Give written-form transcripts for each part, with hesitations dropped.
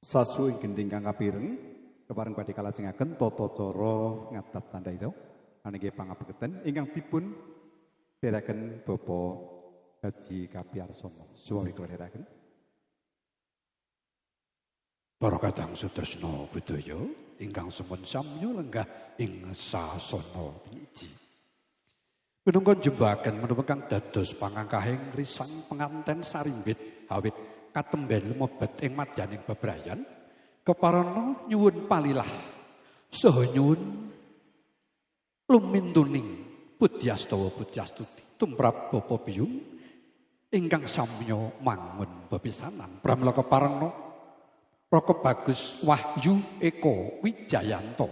Sasu ing gending kang kapireng kepareng badhe kalajengaken tata cara ngadat tandha anege pangabekten ingkang dipun dherekaken Bapak Haji Kapiarsono. Suwawi kula dherekaken. Para kadang sutresna budaya ingkang sampun samya lenggah ing sasana piniji. Minangka njembaken menapa kang dados pangangkahing risang penganten sarimbit awit katemben lumebet ing madyaning bebrayan keparana nyuwun palilah saha nyuwun lumintuning pudyastawa pudyastuti tumrap bapa biyung ingkang samya mangun bepisanan. Pramila keparana Raka Bagus Wahyu Eko Wijayanto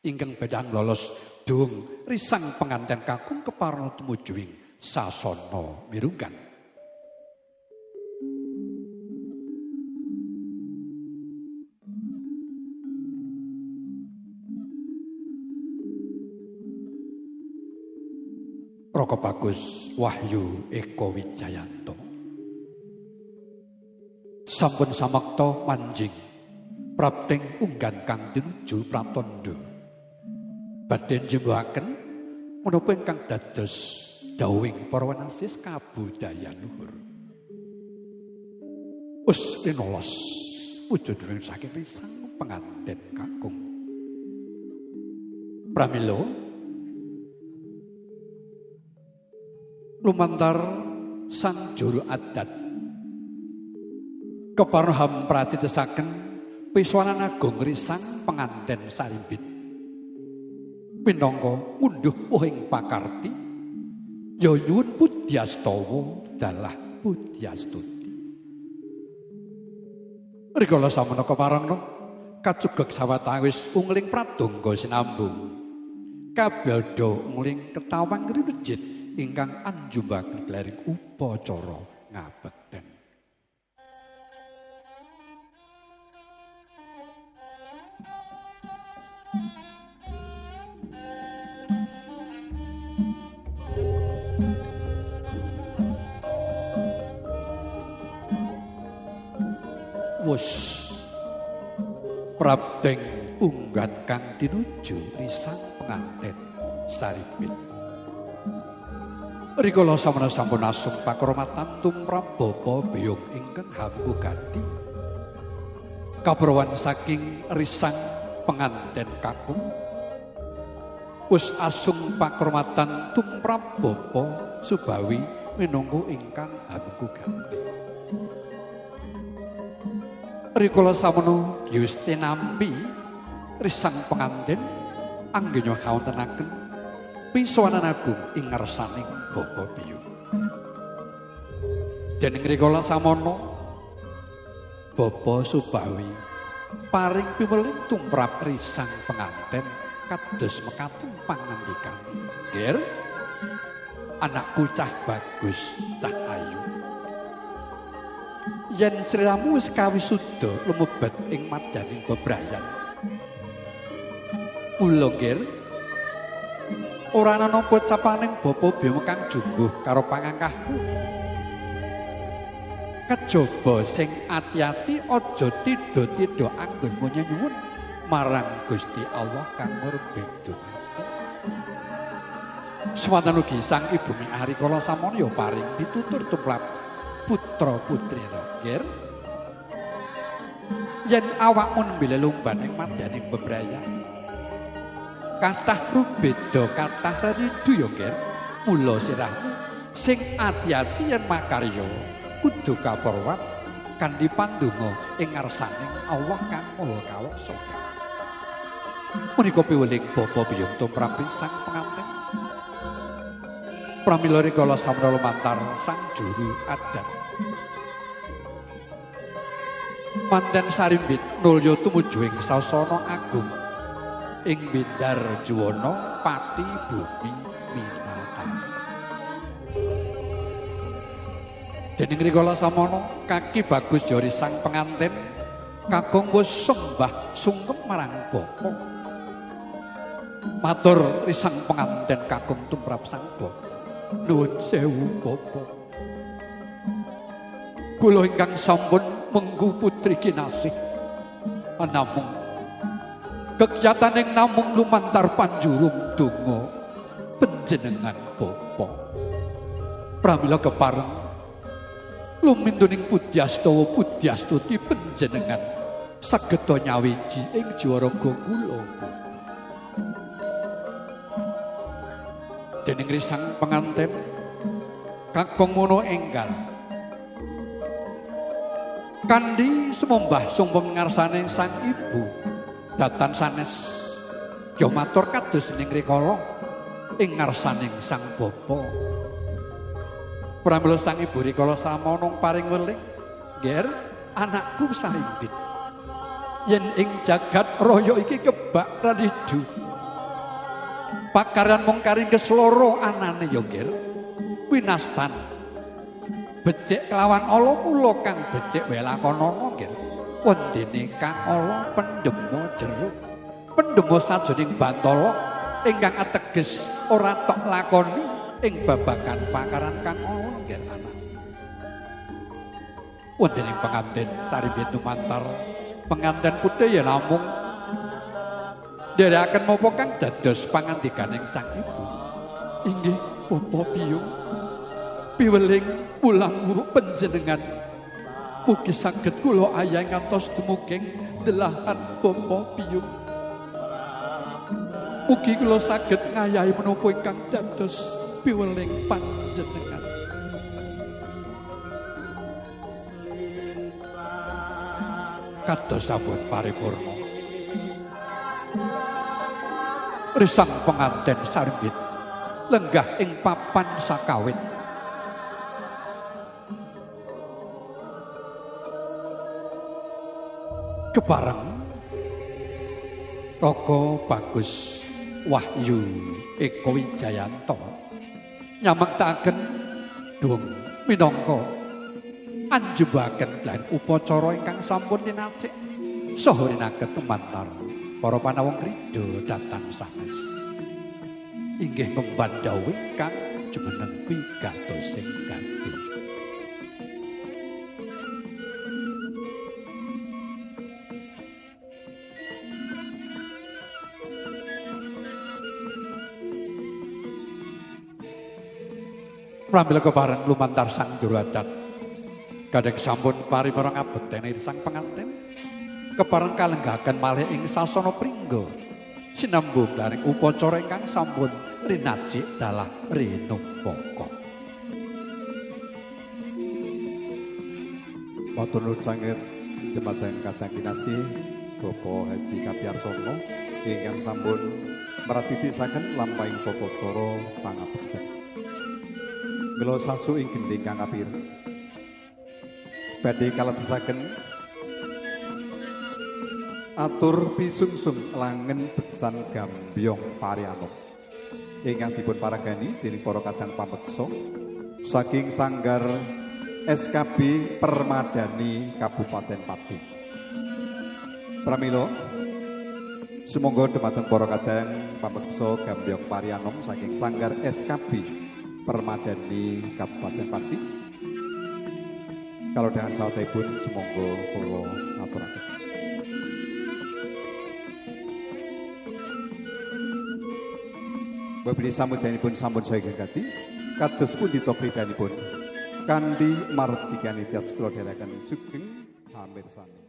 ingkang bedang lolos dung risang penganten kakung keparana tumuju ing sasana mirunggan. Raka Bagus Wahyu Eko Wijayanto sampun samekta manjing prapting unggan kang tinuju pratandha badhe njembuhaken menapa ingkang dados dawuhing para wanasis kabudayan luhur. Wis rinolos wujud saking risang penganten kakung. Pramila lumantar sang juru adat keparna hampratitesaken piswanan agung risang penganten sarimbit minangka ngunduh wohing pakarti ya nyuwun pudyastawa dalah pudyastuti. Rikala samana keparengna kacugeg sawetawis ungling pradonga sinambung kabelda ungling ketawang rinejit ingkang anjumbaken glaring upacara ngabekten. Wus prapteng unggat kang tinuju risang penganten saripit. Rikala samana sampun asung pakromatan tumrap bapa biyung ingkang hampu gati kaprawan saking risang penganten kakung wus asung pakromatan tumrap bapa Subawi minangka ingkang hampu gati. Rikala samana wis tinampi risang penganten anggenya kawontenaken pisowanan agung ing ngarsaning bapa biyung. Dening rikala samana bapa Subawi paring piweling tumrap risang penganten kados mekaten pangandikan. Ger, anakku cah bagus, cah ayu. Yen sliramu wis kawisuda lumebet ing madyaning bebrayan. Mula ger, ora ana napa capaning bapa biyung kang jumbuh karo pangangkahmu. Kejaba sing ati-ati aja tidha-tidha anggonmu nyuwun marang Gusti Allah kang murbeda ati. Swanten ugi sang ibu miari kala samana ya paring pitutur tumrap putra putrina. Ger, yen awakmu nembe lelumban ing madyaning bebrayan kathah rubeda kathah reridu ya ger, mula sirahmu sing ati-ati yen makarya kudu kaparwan kanthi pandonga ing ngarsaning Allah kang Maha Kawasa. Menika piweling bapa biyung tumrap sang penganten. Pramila rikala samana lumantar sang juru adat manten sarimbit nulya tumuju ing sasana agung ing Bindar Juwana pati bumi Minatani. Dening rikala samana kaki bagus jori sang penganten kakung wis sembah sungkem marang bapa. Matur risang penganten kakung tumrap sang bapa. Nuwun sewu bapa. Kula ingkang sampun mengku putri kinasih. Namung kegiatan ing namung lumantar panjurung donga panjenengan bapa. Pramila kepareng lumintuning pudyastawa pudyastuti panjenengan sageta nyawiji ing jiwa raga kula. Dening risang penganten kakung mono enggal kandi sumembah sumpem ngarsane sang ibu datan sanes ya matur kados ning rikala ing ngarsaning sang bapa. Pramila sang ibu rikala samono paring weling, "Nger, anakku Sarimbit, yen ing jagat raya iki kebak ralidu, pakaryan mung karingkes loro anane ya nger, winastan becik kelawan ala mula kang becik wae lakonana nggih. Wondene kang ala pendemo jero, pendemo sajroning bantala ingkang ateges ora tok lakoni ing babagan pakaran kang ala nggih anak." Wondene pengantin Sarimbit lumantar pengantin putih ya namung nderekaken napa kang dados pangandikaning sang ibu. "Inggih bapa biyung, piweling pulang wuruk panjenengan mugi saged kula ayah ngantos dumugi delahan bapa biyung. Mugi kula saged ngayahi menapa ingkang dados piweling panjenengan." Kados sampun paripurna risang penganten Sarimbit lenggah ing papan sakawit. Kepareng Raka Bagus Wahyu Eko Wijayanto nyamektakaken dung minangka anjubaken lan upacara ingkang sampun tinacik saha rinaket tumantar para panawung kridha dhateng sanes. Inggih ngemban dawuh kang jumeneng pigatosing gati. Pramila kepareng lumantar sang juru adat kadang sampun paripurna ngabekteni sang pengantin kepareng kalenggahaken malih ing sasana pringga sinambu daring upacara ingkang sampun rinajik dalah rinumpaka. Matur nuwun sanget dumateng kadang kinasih Bapak Haji Kapiarsono ingkang sampun meratitisaken lampahing tata cara pangabekten. Mila sasu ing gendhing kang kapireng badhe kaletesaken atur pisungsung langen beksan gambyong parianom ingkang dipun paragani dening para kadang pameksa saking sanggar SKB Permadani Kabupaten Pati. Pramila sumangga dumateng para kadang pameksa gambyong parianom saking sanggar SKB Permadani Kabupaten Pati. Kalau dengan sawetipun sumangga kula aturaken. Bapak samudanipun sampun saya gati kados pundi to kridanipun kanthi mardikani tias kula dherekaken sugeng hamirsani.